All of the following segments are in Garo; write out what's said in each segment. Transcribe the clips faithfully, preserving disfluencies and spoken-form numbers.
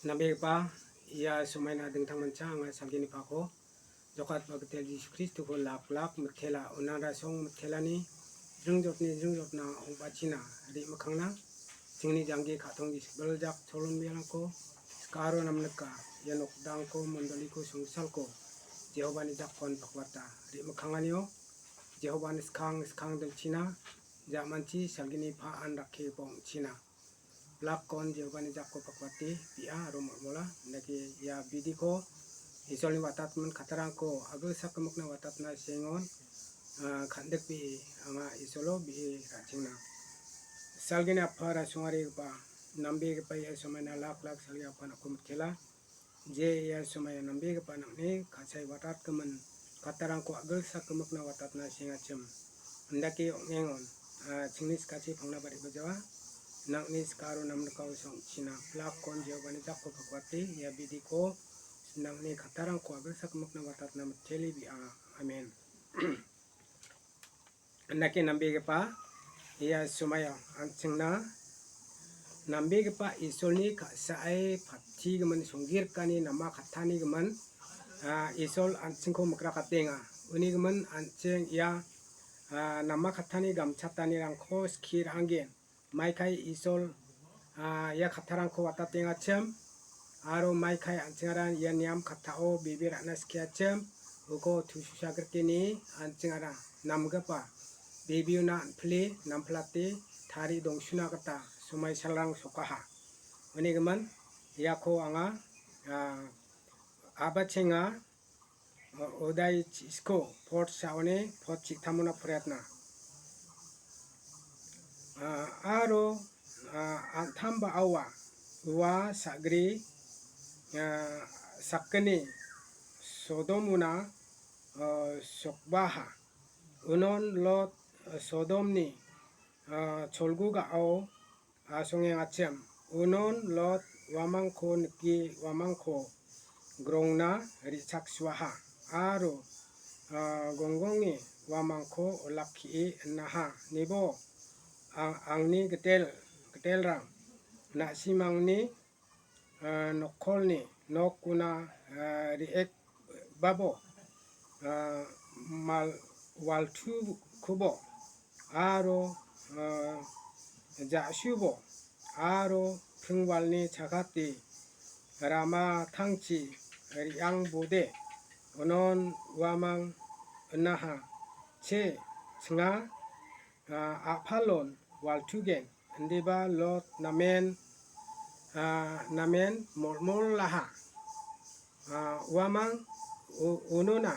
Nambegipa, ia somaina dingtang mancha anga salgini pako, jokatba gitel Jisu Kristoko lak lak mitela, unara song mitelani, jringjotni jringjotna ong·bachina, re·mikkangna, chingni janggi ka·tong gisik biljak cholon bialangko, sikaro namnika, ia nokdangko, mondoliko, songsalko, Jehovani jakon pakwata, re·mikkanganio, Jehovani skang skang dilchina, ja·manchi salgini pa·an rakkigipa ong·china. Blakkon Jehovani jako pakwate bi·a aro molmola. Indake ia bidiko Isolni watatgimin kattarangko agilsak gimikna watatna sengon, ah, kandikbee anga Isolo bi·e ra·chengna. Salgini Apa rasongarigipa, nambegipa ia somaina lak lak salgi Apa nokko mitela. Je ia somaio nambegipa nang·ni ka·sae watatgimin kattarangko agilsak gimikna watatna sengachim. Indake ong·engon, ah, chingni sikachi pangna bariba jawa. Nang·ni sikaro namnikao song·china. Blakkon Jehovani jako pakwate, ia bidiko nang·ni kattarangko agilsak gimikna watatna miteli bi·a. Amen. Indake nambegipa, ia somaio an·chingna nambegipa Isolni ka·sae pattigimin songgirikani nama kattanigimin, ah, Isol an·chingko mikrakatenga. Unigimin an·ching ia, ah, nama kattani gamchatanirangko skie ra·angen. Maikai Isol, ah, ia kattarangko watatengachim, aro maikai an·chingara ia niam kattao bebe ra·na skiachim, uko tususagrikeni an·chingara namgipa bebeona an·pile namplate tarie dongsuna gita somaisalrang sokaha. Unigimin iako anga, ah, a·bachenga, Odai chi-, isko pot saoni pot chiktamona poriatna. Ah, aro, ah, an·tam ba·aoa ua sagri, ah, sakgni Sodomona, ah, sokbaha. Unon Lot, ah, Sodomni, ah, cholgugao asongengachim. Unon Lot uamangko nike uamangko grongna re·chaksuaha aro, ah, gonggonge uamangko olakkie inaha. Nibo, ah, angni gitel, gitelrang, na·simangni, ah, nokkolni nok una, ah, re·ek babo, ah, mal-, waltukubo aro, ah, ja·subo aro pringwalni chakate rama tangchi re·angbode, unon uamang inaha, che chinga, ah, a·palon waltugen. Indiba Lot namen, ah, namen molmolaha. Ah, uamang u-, unona,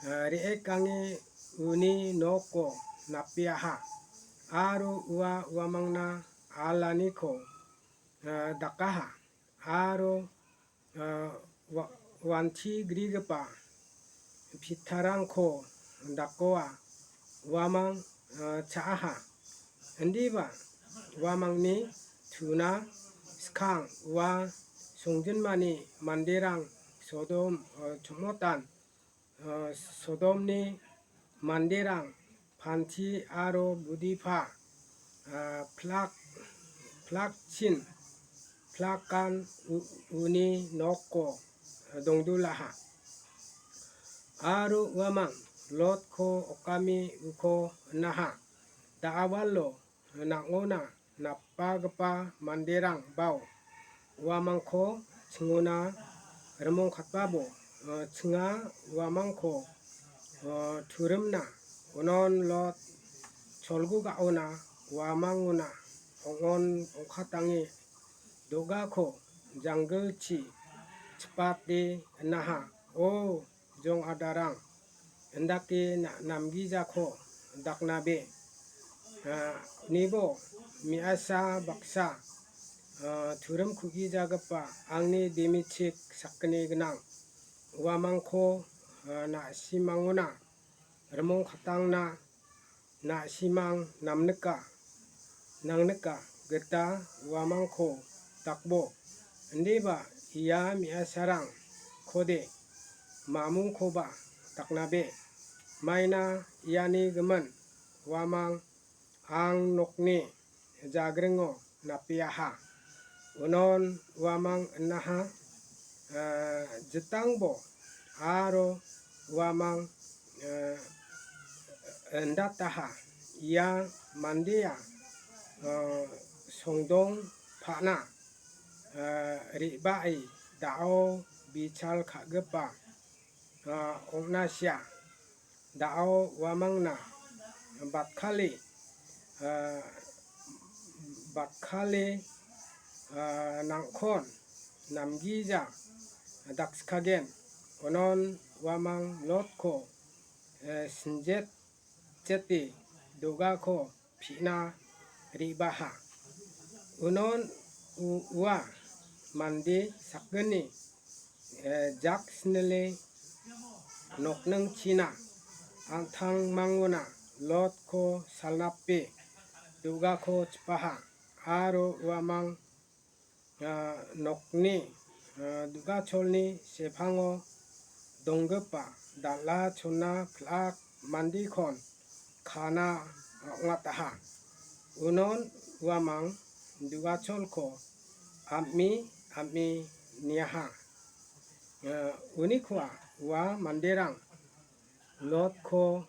ah, re·ekange uni noko napiaha. Aro ua uamangna alaniko, ah, dakaha. Aro ah, wa-, wanti grigipa pitarangko dakoa uamang, ah, cha·aha. Indiba uamangni tuna skang ua songjinmani manderang Sodom, ah, chongmotan, ah, Sodomni manderang panti aro budipa, ah, plak-, plakchin, plakan u-, uni noko dongdulaha. Aro uamang Lotko okami uko inaha. Da·awalo nang·ona napagipa manderang bao uamangko chingona rimongkatbabo, eh, chinga uamangko, eh, turimna. Unon Lot cholgugaona uamangona ong·on ong·katange do·gako janggilchi chipate inaha. O jong adarang, indake na-, namgijako daknabe. Ah, nibo me·asa baksa, ah, turim ku·gijagipa angni dimichik sakgni gnang uamangko, ah, na·simangona rimongkatangna na·simang namnika, nangnika gita uamangko dakbo. Indiba ia me·asarangkode mamungkoba daknabe. Maina iani gimin uamang ang nokni jagringo napiaha. Unon uamang inaha, eh, jitangbo aro uamang, eh, indataha. Ia mandea, eh, songdong pa·na, eh, re·bae da·o bichal ka·gipa, eh, ong·na sia. Da·o uamangna batkale, ah, batkale, ah, nangkon namgija dakskagen. Unon uamang Lotko, eh, sinjet jete do·gako pina re·baha. Unon u-, ua mande sakgni, eh, jak snile nokningchina an·tangmangona Lotko salnape do·gako chipaha aro uamang ah, nokni, ah, do·gacholni sepango donggipa dal·a chona pilak mandikon kana ong·ataha. Unon uamang do·gacholko am·e, am·e niaha. Ah, unikoa ua manderang Lotko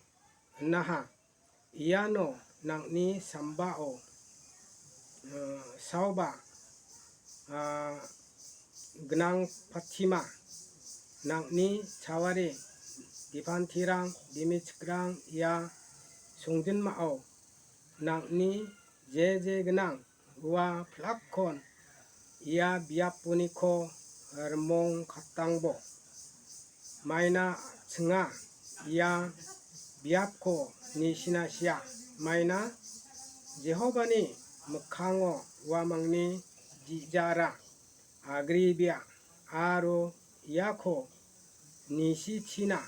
inaha. Iano nang·ni sambao, eh, saoba, ah, gnang patima, nang·ni chawari, dipantirang, dimichikrang ia songjinmao nang·ni je je gnang ua pilakkon ia biaponiko rimongkatangbo. Maina chinga ia biapko nisina sia. Maina Jehovani mikkango uamangni gi·jara agribia aro iako nisichina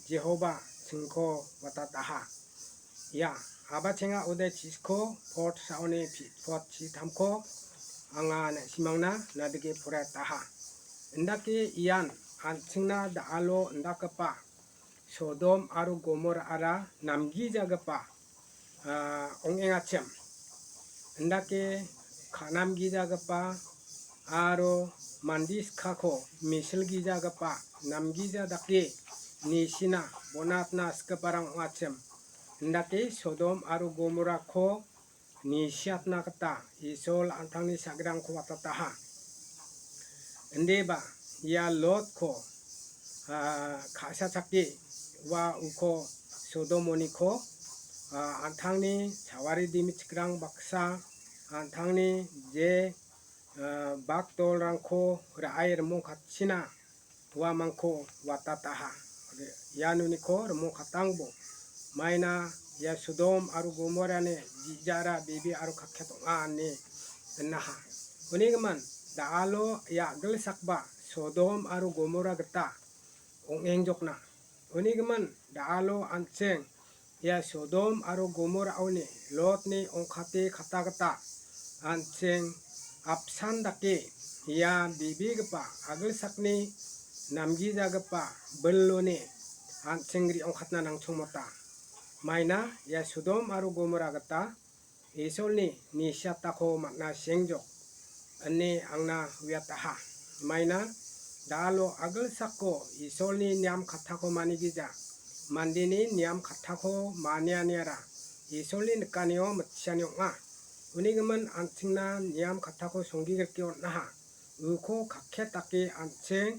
Jehova chingko watataha. Ia, abachenga ode chisiko pot saoni pi-, pot chitamko anga na·simangna nadike poretaha. Indake ian an·chingna da·alo indakgipa Sodom aro Gomorara namgijagipa, ah, ong·engachim. Indake ka·namgijagipa aro mande skako misilgijagipa namgija dake nisina bonatna sikgiparang ong·achim. Indake Sodom aro Gomorako nisiatna gita Isol an·tangni sagrangko watataha. Indiba ia Lotko, ah, ka·sachake ua uko Sodomoniko, ah, an·tangni chawari dimichikrang baksa an·tangni je, ah, bakdolrangko ra·e rimongkatchina uamangko watataha. Ianoniko rimongkatangbo maina ia Sodom aro Gomorani gi·jara bebe aro kakket ong·a ine inaha. Unigimin da·alo ia agilsakba Sodom aro Gomora gita ong·engjokna. Unigimin da·alo an·ching ia Sodom aro Gomoraoni Lotni ongkate kata gita an·ching apsan dake ia bebegipa agilsakni namgijagipa biloni an·ching re·ongkatna nangchongmota. Maina ia Sodom aro Gomora gita Isolni nisiatako man·a sengjok, ine angna uiataha. Maina da·alo agilsako Isolni niam kattako manigija. Mandeni niam kattako manianiara Isolni nikanio mitchiani ong·a. Unigimin an·chingna niam kattako songgigrike on·aha. Uko kakket dake an·ching,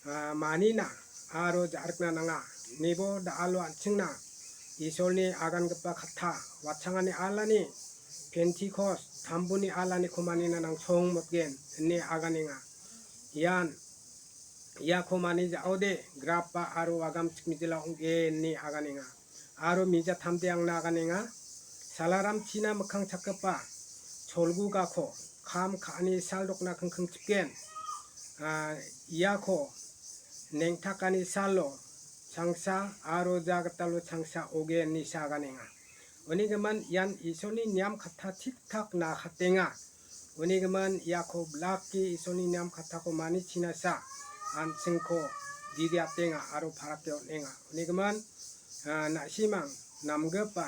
ah, manina aro ja·rikna nanga. Nibo da·alo an·chingna Isolni agangipa katta watchangani alani Pentikos tambuni alaniko manina nangchongmotgen ine aganenga. Ian iako mani ja·ode grapa aro wagamchik mijila ong·gen ine aganenga. Aro mijatamde angna aganenga. Salaramchina mikkang chakgipa cholgugako kam ka·ani sal dokna kingking chipen, ah, iako neng·takani salo changsa aro jagitalo changsa ogen ine aganenga. Unigimin ian Isolni niam katta tik-tak nakatenga. Unigimin iako bilake Isolni niam kattako manichinasa an·chingko gidiatenga aro parake on·enga. Unigimin, ah, na·simang namgipa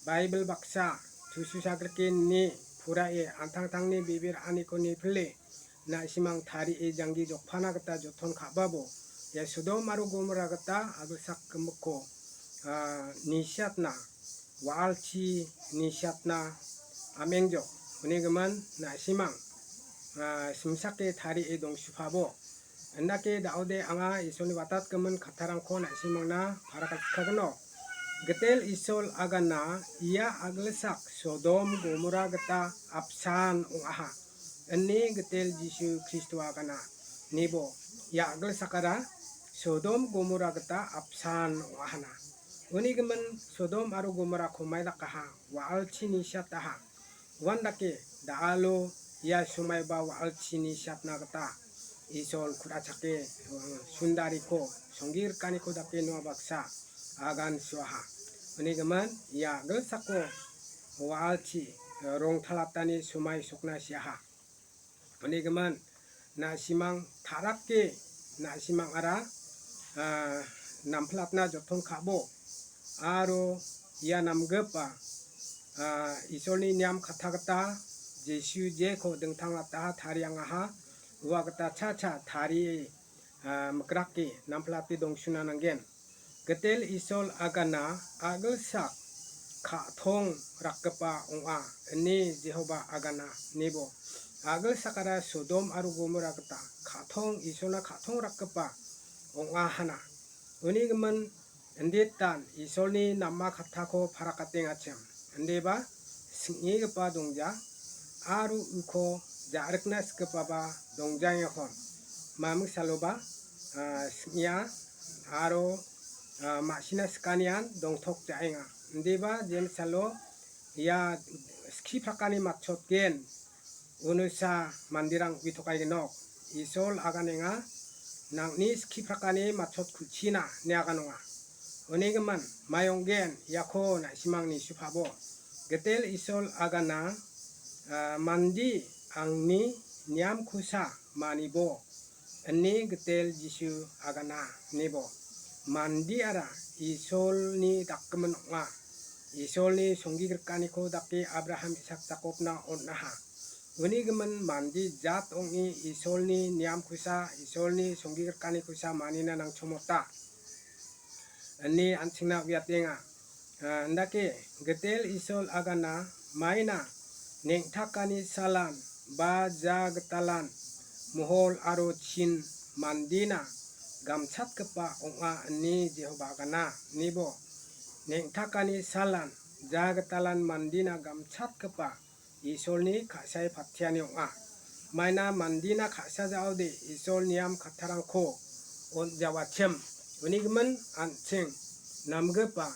Baibel baksa tususagrikeni Urae an·tangtangni bibir aniko nipile, na·simang tarie janggi jokpana gita joton ka·babo, ia Sodom aro Gomora gita agilsak gimikko, ah, nisiatna, wa·alchi nisiatna am·engjok. Unigimin na·simang, ah, simsake tarie dongsupabo. Indake da·ode anga Isolni watatgimin kattarangko na·simangna parakatkagino. Gitel Isol agana ia agilsak Sodom Gomora gita apsan ong·aha. Ine Gitel Jisu Kristo agana. Nibo ia agilsakara Sodom Gomora gita apsan ong·ahana. Unigimin Sodom aro Gomorako maidakaha, wa·alchi nisiataha. Uandake da·alo ia somaiba wa·alchi nisiatna gita Isol ku·rachake, eh, sundariko, songgi rikaniko dake noa baksa agan suaha. Unigimin ia agilsako wa·alchi, eh, rongtalatani somai sokna siaha. Unigimin na·simang tarake na·simangara, ah, namplatna joton ka·bo. Aro ia namgipa, ah, Isolni niam katta gita Jisu jeko dingtang lataha tariangaha ua gita cha cha tarie, ah, mikrake namplate dongsuna nanggen. Gitel Isol agana agilsak ka·tong rakgipa ong·a, ine Jehoba agana nibo. Agilsakara Sodom aro Gomora gita ka·tong, Isolna ka·tong rakgipa ong·a hana. Unigimin inditan Isolni nama kattako parakatengachim. Indiba sing·egipa dongja aro uko ja·rikna sikgipaba dongjangekon. Maming saloba, ah, sing·ea aro, ah, ma·sina sikanian dongtok ja·enga. Indiba jemsalo ia skiprakani matchotgen unusa manderang uitokaenok. Isol aganenga nang·ni skiprakani matchot kulchina ine aganonga. Unigimin maionggen iako na·simang nisupabo. Gitel Isol agana, ah, mande angni niamkosa manibo. Ine Gitel Jisu agana nibo. Mandeara Isolni dakgimin ong·a. Isolni songgigrikaniko dake Abraham, Isak, Jakobna on·aha. Unigimin mande jat ong·e Isolni niamkosa, Isolni songgigrikanikosa manina nangchomota. Ine an·chingna uiatenga. Ah, indake Gitel Isol agana maina neng·takani salan ba ja gitalan mohol aro chin mandena gamchatgipa ong·a ine Jehoba agana nibo. Neng·takani salan ja gitalan mandena gamchatgipa Isolni ka·sae patiani ong·a. Maina mandena ka·sa ja·ode Isol niam kattarangko on·jawachim. Unigimin an·ching namgipa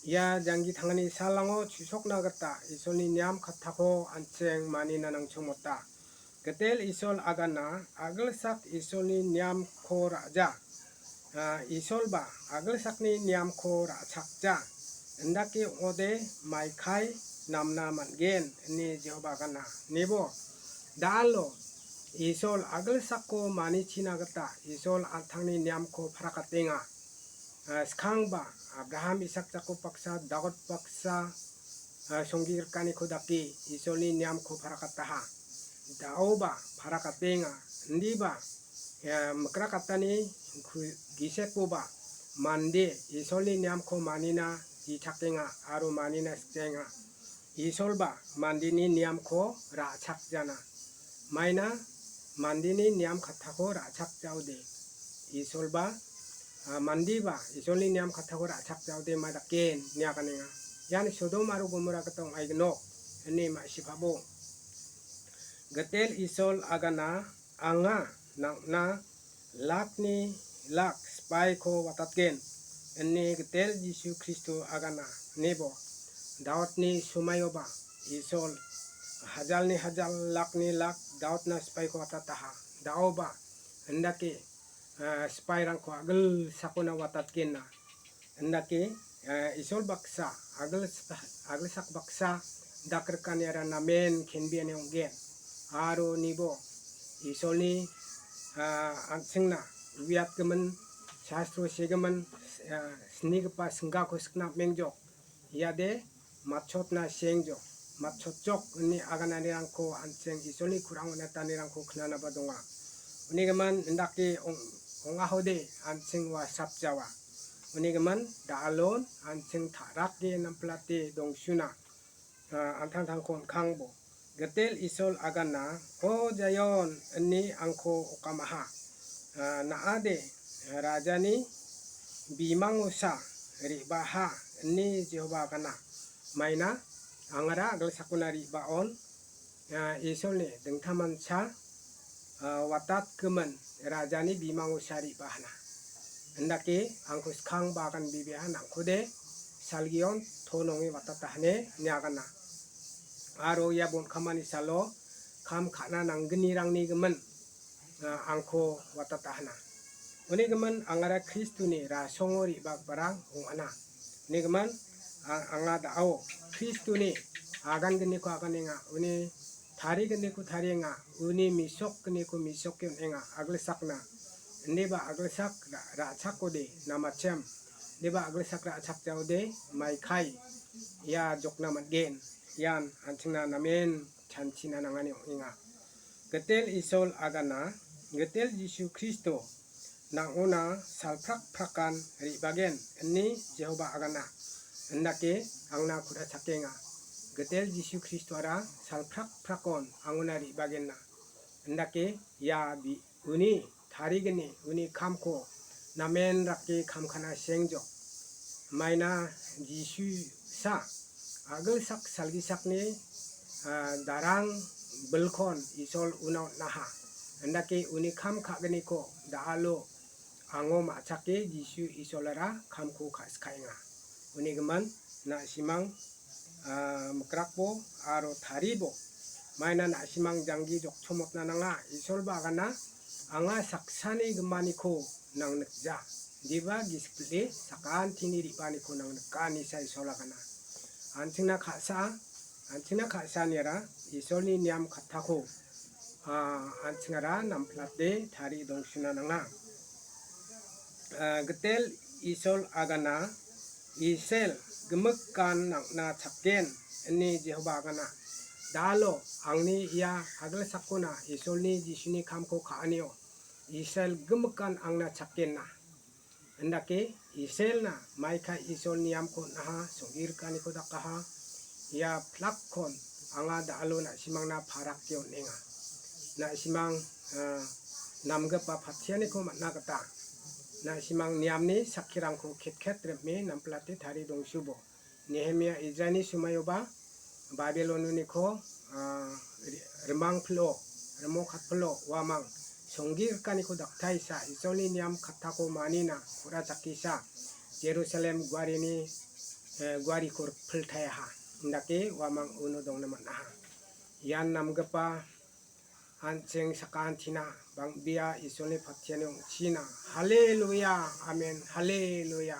ia janggi tangani salango chu·sokna gita Isolni niam kattako an·ching manina nangchongmota. Gitel Isol agana agilsak Isolni niamko ra·ja. Ah, Isolba agilsakni niamko ra·chakja. Indake ong·ode maikai namna man·gen, ine Jehoba agana. Nibo, da·alo Isol agilsakko manichina gita Isol an·tangni niamko parakatenga. Ah, skangba Abraham, Isak, Jakob baksa, Daud baksa, ah, songgigrikaniko dake Isolni niamko parakataha. Da·oba parakatenga, indiba, eh, mikrakatani ku-, gisekoba mande Isolni niamko manina jechakenga aro manina sikjaenga. Isolba mandeni niamko ra·chakjana. Maina mandeni niam kattako ra·chakjaode. Isolba, ah, mandeba Isolni niam kattako ra·chakjaode mai dake ine aganenga. Ian Sodom aro Gomora gita ong·aignok, ine ma·sipabo. Gitel Isol agana anga nang·na lakni lak sipaiko watatgen, ine Gitel Jisu Kristo agana nibo. Daudni somaioba Isol hajalni hajal lakni lak Daudna sipaiko watataha. Da·oba indake, ah, sipairangko agilsakona watatgenna. Indake, eh, Isol baksa, agils-, agilsak baksa dakrikaniara namen kenbiani ong·gen. Aro nibo Isolni, ah, an·chingna uiatgimin, sastro segimin, ah, sinigipa singgako sikna am·engjok. Iade matchotna sengjok. matchotjok ine agananirangko an·ching Isolni kurang on·atanirangko knanaba donga. Unigimin indake ong-, ong·ahode an·ching ua sapjawa. Unigimin da·alon an·ching ta·rake namplate dongsuna, ah, an·tangtangko on·kangbo. Gitel Isol agana, "O Jaion, ine angko okamaha. Ah, na·ade rajani bimangosa re·baha," ine Jehoba agana. Maina angara agilsakona re·baon, ah, Isolni dingtamancha, ah, watatgimin rajani bimangosa re·bahana. Indake angko skang bagan bibiaha nangkode salgion to nonge watatahane niagana. Aro ia bonkamani salo kam ka·na nanggnirangni gimin, ah, angko watatahana. Unigimin angara Kristoni rasongo re·bagiparang ong·ana. Unigimin, ah, anga da·ao Kristoni agangniko aganenga, uni tarigniko tarienga, uni misokgniko misoke on·enga, agilsakna. Indiba agilsak ra-, ra·chakode namachim. Indiba agilsak ra·chakjaode maikai ia jokna man·gen. Ian an·chingna namen chanchina nangani ong·enga. Gitel Isol agana, Gitel Jisu Kristo nang·ona salprakprakan re·bagen, ine Jehoba agana. Indake angna ku·rachakenga. Gitel Jisu Kristoara salprakprakon angona re·bagenna. Indake ia bi-, uni tarigni uni kamko namen rake kam ka·na sengjok. Maina Jisusa agilsak salgisakni, ah, darang bilkon Isol una on·aha. Indake uni kam ka·gniko da·alo ango ma·chake Jisu Isolara kamko ka·skaenga. Unigimin na·simang, ah, mikrakbo aro taribo. Maina na·simang janggi jokchomotna nanga. Isolba agana, anga saksani gimaniko nang nikja. Diba gisik·e sakantini re·baaniko nang nika, inesa Isol agana. An·chingna ka·sa, an·chingna ka·saniara Isolni niam kattako, ah, an·chingara namplate tarie dongsuna nanga. Ah, Gitel Isol agana, Israel gimikan nang·na chakken, ine Jehoba agana. Da·alo angni ia agilsakona Isolni Jisuni kamko ka·anio Israel gimikan angna chakkenna. Indake Israelna maikai Isol niamko on·aha, song·e rikaniko dakaha. Ia plakkon anga da·alo na·simangna parake on·enga. Na·simang, ah, namgipa pattianiko man·a gita, na·simang niamni sakkirangko ketket rime namplate tarie dongsubo. Nehemia Izraelni somoioba Babilononiko, ah, ri-, rimangpilo, rimokatpilo uamang song·e rikaniko daktaisa, Isolni niam kattako manina ku·rachakisa, Jerusalem guarini, eh, guariko rikpiltaeaha. Indake uamang uno dongna man·aha. Ian namgipa an·ching sakantina bang·bea Isolni pattiani ong·china. Haleluya, amen, haleluya.